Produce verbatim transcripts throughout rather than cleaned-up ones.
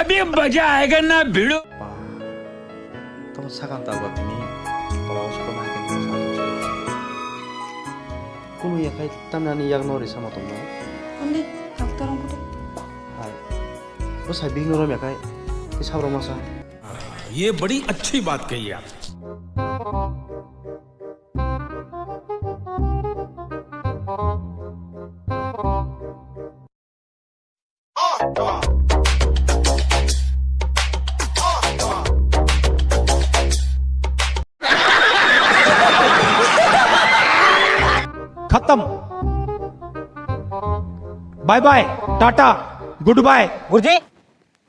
अभी मजा आएगा ना भिड़ो। Tamo sakang tabuk tini tola o sokma hai khe kunu yakhai tamnani yakno ri sama tongma. Onde haktorong kudu. Hai. Bo sai bihik no rom yakhai. Sabro masa. ये बड़ी अच्छी बात कही आप। खत्म। Bye bye, tata, goodbye. Guruji,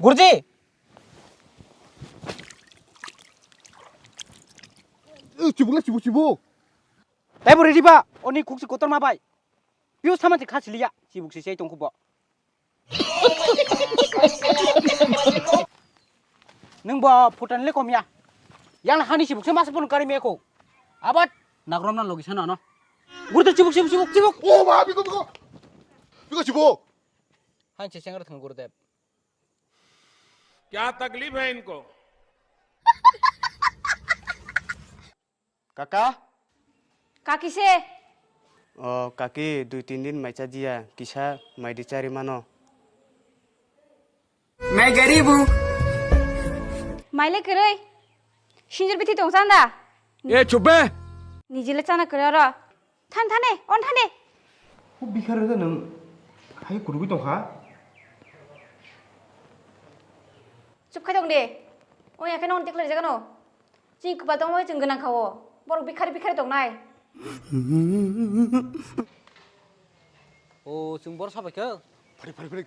Guruji. Chibuk le chibuk chibuk. Taibo ready ba, oni khukchi kotor ma bai. Piu sama ti khasi liya, chibuk si sei tongkhu bo. Nung bo phutan le komya. Yang hani chibuk se masa pun kari meko. Abat nagrom na logi sana no. Gurte chibuk chibuk chibuk chibuk. Oh ma biko biko. Biko chibuk. Han che sengar thang gurte. क्या तकलीफ है इनको? Kaka? Kaki se? O kaki, dui tin din mai cha diya, kisa mai di chari mano. मैं गरीब हूँ। Mai le kwrwi. Sinjir bithi tong chanda. ए चुप बे। Nijile chana kwrwi oro. Than thane, on thane. Bo bikha rwkhe nwng hai kwrwgwi tongkha. Chup khai tong de. O ya khe non tikhlai jagano. Chini kwpal tongma bai chwng gwnang kha o. Borok bikhari bikhari tongnai. O chwng bor sabai khe. Phari phari phari.